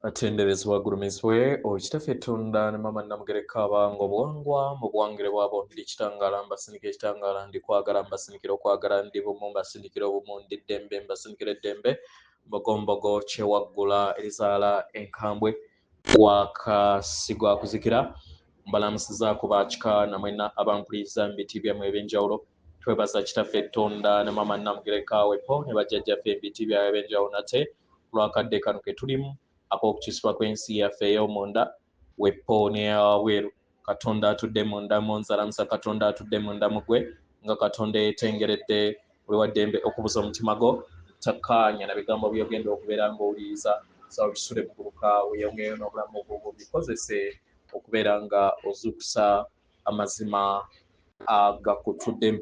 Atenderezebwa agulumizibwe oyo Kitaffe Ttunda ne Maama Nnamugereka abanga obuwangwa mu buwangire bwabo. Ndi kitangaala mbasindikira ekitangaala, ndi kwagala mbasindikira okwagala, ndi bumu mbasindikira obumu, ndi ddembe mbasindikira eddembe. Mbogombogo kyewaggula erizaala enkambwe wakasigwa kuzikira. Mbalamusizaako bakika namwena abampuliriza mu biti byammwe ebyenjawulo. Twebaza Kitaffe Ttunda ne Maama Nnamugereka wepo ne bajjajjaffe mu biti byabwe ebyenjawulo nate olwakadde kano ke tulimu ak'okukyusibwa kw'ensi yaffe ey'omunda wepo n'eyawabweru. Katonda atudde munda mu nze alamusa Katonda atudde munda mu gwe nga Katonda eyeetengeredde oli wa ddembe okubuza omutima gwo. Takkaanya na bigambo by'ogenda okubeera ng'owuliriza, saba bisule muguluka weeyongereyo n'obulamu bwo bikozese okubeera nga ozuukusa amazima agakutuddemu.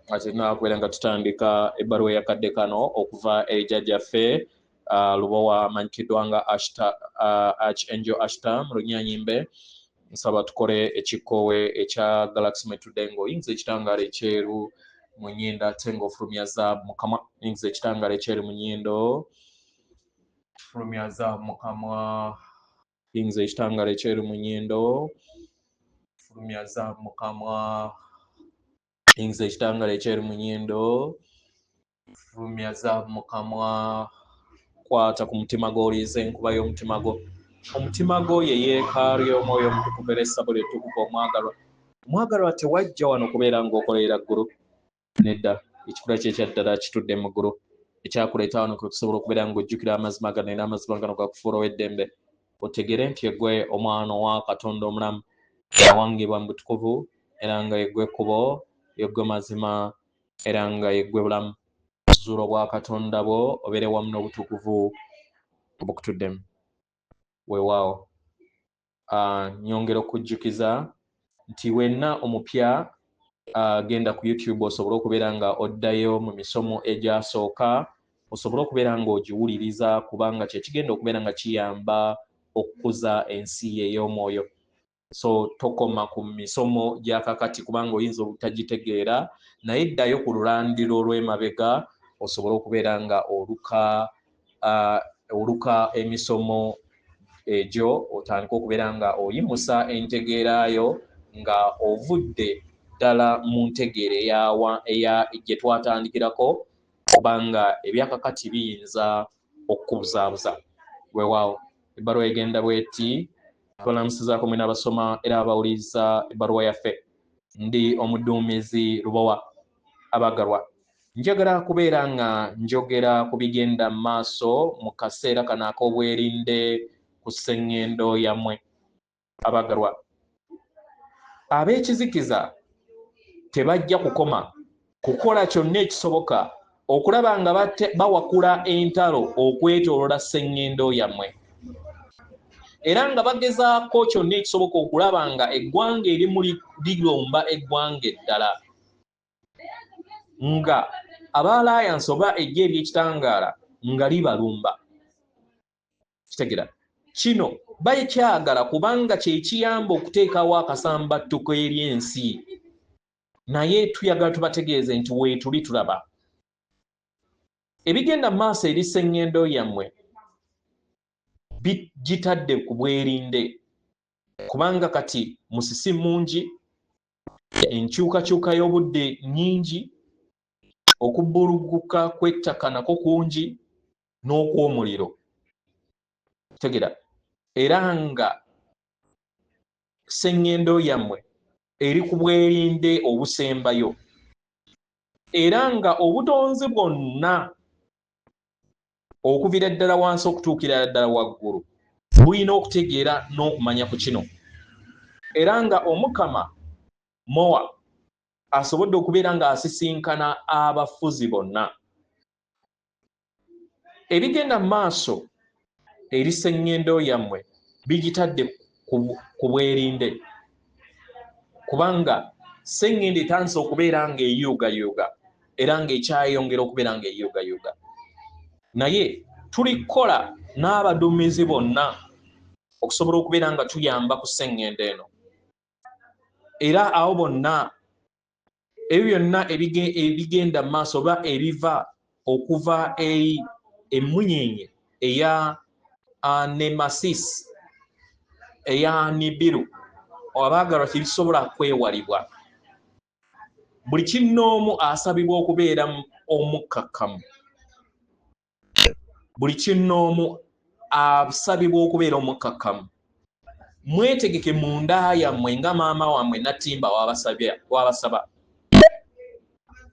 Nga tulina kubeera nga tutandika ebbaluwa eyakadde kano okuva eri jjajjaffe Lubowa amanyikiddwa nga Ashta, Archangel Ashta mu Lunyanyimbe. Nsaba tukole ekikkowe ekya Galaxy mwetudde ng'oyingiza ekitangaala ekyeru mu nnyindo ate ng'ofulumya zaabu mu kamwa. Yingiza ekitangaala ekyeru mu nnyindo, fulumya zaabu mu kamwa. Yingiza ekitangaala ekyeru mu nnyindo, fulumya zaabu mu kamwa. Yingiza ekitangaala ekyeru mu nnyindo, fulumya zaabu mu kamwa. Kwata ku mutima gwo, oliize enkuba y'omutima gwo. Omutima gwo ye yeekaalu y'omwoyo omutukuvu era essabo lye ttukuvu omwagalwa. Omwagalwa, tewajja wano kubeera ng'okolerera ggulu. Nedda, ekikula kye ekya ddala kitudde mu ggulu. Ekyakuleeta wano kwe kusobola okubeera ng'ojjukira amazima gano era amazima gano gakufuula ow'eddembe. Otegeere nti eggwe omwana owa Katonda omulamu eyawangibwa mu butukuvu era nga yeggwe kkubo, yeggwe mazima era nga yeggwe bulamu. Zuula obwakatonda bwo obeere wamu n'obutukuvu obukutuddemu. Weewaawo. Nyongera okujjukiza nti wenna omupya genda ku YouTube osobole okubeera nga oddayo mu misomo egyasooka osobole okubeera ng'ogiwuliriza, kubanga kyekigenda okubeera nga kiyamba okukuza ensi ey'omwoyo. So tokoma ku misomo gya kakati kubanga oyinza obutagitegeera, naye ddayo ku lulandiro olw'emabega osobole okubeera nga oluka emisomo egyo, otandike okubeera nga oyimusa entegeerayo nga ovudde ddala mu ntegeera eya gye twatandikirako, kubanga ebyakakati biyinza okukubuzaabuza. Weewaawo, ebbaluwa egenda bweti: tubalamusizaako mwena abasoma era abawuliriza ebbaluwa yaffe. Ndi omuduumizi Lubowa. Abagalwa, njagala kubeera nga njogera ku bigenda mu maaso mu kaseera kano ak'obwerinde ku sseŋŋendo yammwe. Abagalwa, ab'ekizikiza tebajja kukoma kukola kyonna ekisoboka okulaba nga bawakula entalo okwetoolola sseŋŋendo yammwe, era nga bagezaako kyonna ekisoboka okulaba nga eggwanga erimu liromba eggwanga eddala, nga aba alliance oba eggye ery'ekitangaala nga libalumba. Kitegera kino bakyagala kubanga kyekiyamba okuteekawo akasambattuko eri ensi, naye tuyagala tubategeeze nti weetuli tulaba ebigenda mu maaso eri sseŋŋendo yammwe bigitadde ku bwerinde, kubanga kati musisi mungi, enkyukakyuka y'obudde nnyingi, okubbuluguka kw'ettaka nako kungi n'okw'omuliro. Tegera era nga sseŋŋendo yammwe eri ku bwerinde obusembayo, era nga obutonzi bwonna okuviira ddala wansi okutuukira ddala waggulu bulina okutegeera n'okumanya ku kino, era nga Omukama Mowa asobodde okubeera ng'asisinkana abafuzi bonna. Ebigenda mu maaso eri sseŋŋendo yammwe bigitadde ku bwerinde, kubanga sseŋŋendo etandise okubeera ng'eyuugayuuga era ng'ekyayongera okubeera ng'eyuugayuuga, naye tulikukola n'abaduumizi bonna okusobola okubeera nga tuyamba ku sseŋŋendo eno, era abo bonna ebyo byonna ebigenda mu maaso oba ebiva okuva eri emmunyeenye eya Nemesis eya Nibiru, abaagalwa, tebisobola kwewalibwa. Buli kinnoomu asabibwa okubeera omukkakkamu. Buli kinnoomu asabibwa okubeera omukkakkamu. Mwetegeke munda yammwe nga maama wammwe Natimba wabasaba,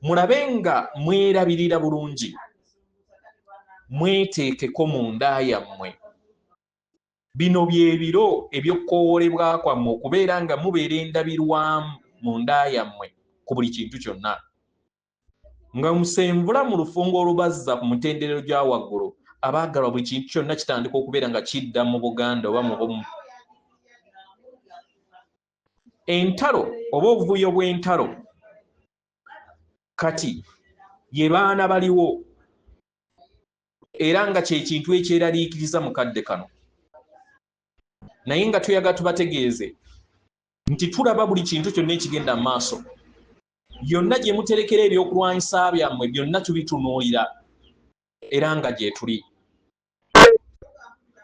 mulabe nga mwerabirira bulungi. Mweteekeko munda yammwe. Bino bye biro eby'okukoowolebwa kwammwe okubeera nga mubeera endabirwamu munda yammwe ku buli kintu kyonna, nga musenvula mu lufungo olubazza ku mutendero gya waggulu. Abaagalwa, buli kintu kyonna kitandika okubeera nga kidda mu Buganda oba mu bumu. Entalo oba obuvuyo bw'entalo kati ye baana baliwo, era nga kyekintu ekyeraliikiriza mu kadde kano. Naye nga tuyagala tubategeeze nti tulaba buli kintu kyonna ekigenda mu maaso. Yonna gye muterekera ebyokulwanyisa byammwe byonna tubitunuulira, era nga gye tuli.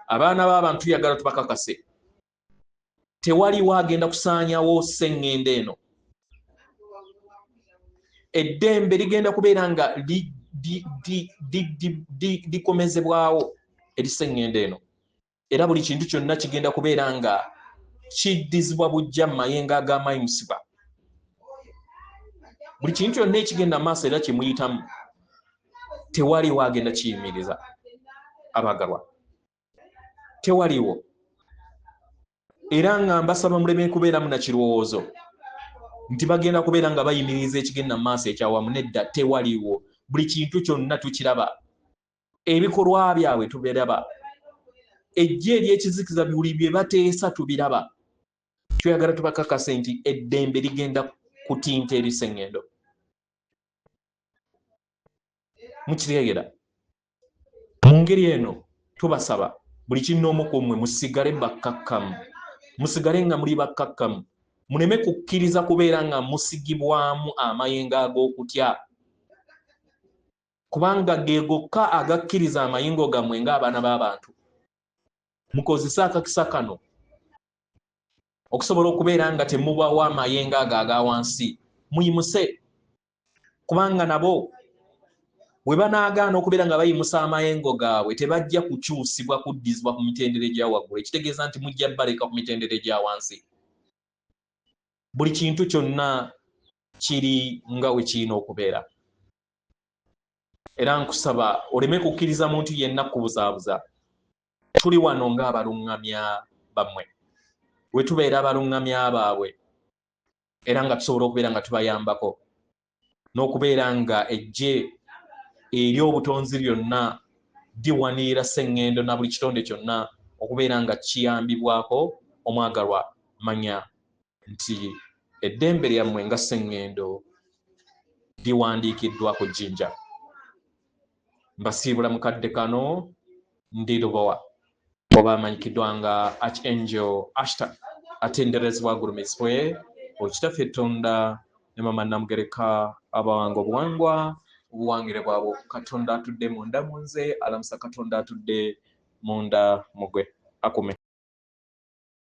Abaana b'abantu, tuyagala tubakakase, tewaliwo agenda kusaanyawo sseŋŋendo eno. Eddembe ligenda kubeera nga likomezebwawo eri sseŋŋendo eno, era buli kintu kyonna kigenda kubeera nga kiddizibwa bujja mu mayengo ag'amayimusibwa. Buli kintu kyonna ekigenda mu maaso era kyemuyitamu, tewaliwo agenda kiyimiriza. Abagalwa, tewaliwo. Era nga mbasaba muleme kubeeramu na kirowoozo nti bagenda kubeera nga bayimiriza ekigenda mu maaso ekyawamu. Nedda, tewaliwo. Buli kintu kyonna tukiraba, ebikolwa byabwe tubiraba, ejje ery'ekizikiza buli bye bateesa tubiraba. Tweyagala tubakakase nti eddembe ligenda kutinta eri sseŋŋendo. Mukitegeera? Mu ngeri eno tubasaba buli kinnoomu ku mmwe musigale bakkakkamu, musigale nga muli bakkakkamu, muleme kukkiriza kubeera nga musigibwamu amayengo ag'okutya, kubanga ge gokka agakkiriza amayingo gammwe ng'abaana b'abantu. Mukozese akakisa kano okusobola okubeera nga temubawo amayengo ago aga wansi. Muyimuse, kubanga nabo bwe banaagaana okubeera nga bayimusa amayengo gaabwe, tebajja kukyusibwa kuddizibwa ku mitendera egya waggulu, ekitegeeza nti mujja baleka ku mitendera egya wansi. Buli kintu kyonna kiri nga we kirina okubeera, era nkusaba oleme kukkiriza muntu yenna kubuzaabuza. Tuli wano ng'abaluŋŋamya bammwe, we tubeera abaluŋŋamya baabwe, era nga tusobola okubeera nga tubayambako n'okubeera nga ejje ery'obutonzi lyonna diwanirira sseŋŋendo na buli kitonde kyonna okubeera nga kiyambibwako. Omwagalwa, manya nti eddembe lyammwe nga sseŋŋendo liwandiikiddwa ku jjinja. Mbasiibula mu kadde kano. Ndi Lubowa, oba amanyikiddwa nga Archangel Ashtar. Atenderezebwa, agulumizibwe Okitaffe Tonda ne Mama Namugereka, abawanga obuwangwa obuwangire bwabwe. Katonda atudde munda mu nze alamusa Katonda atudde munda mugwe akume.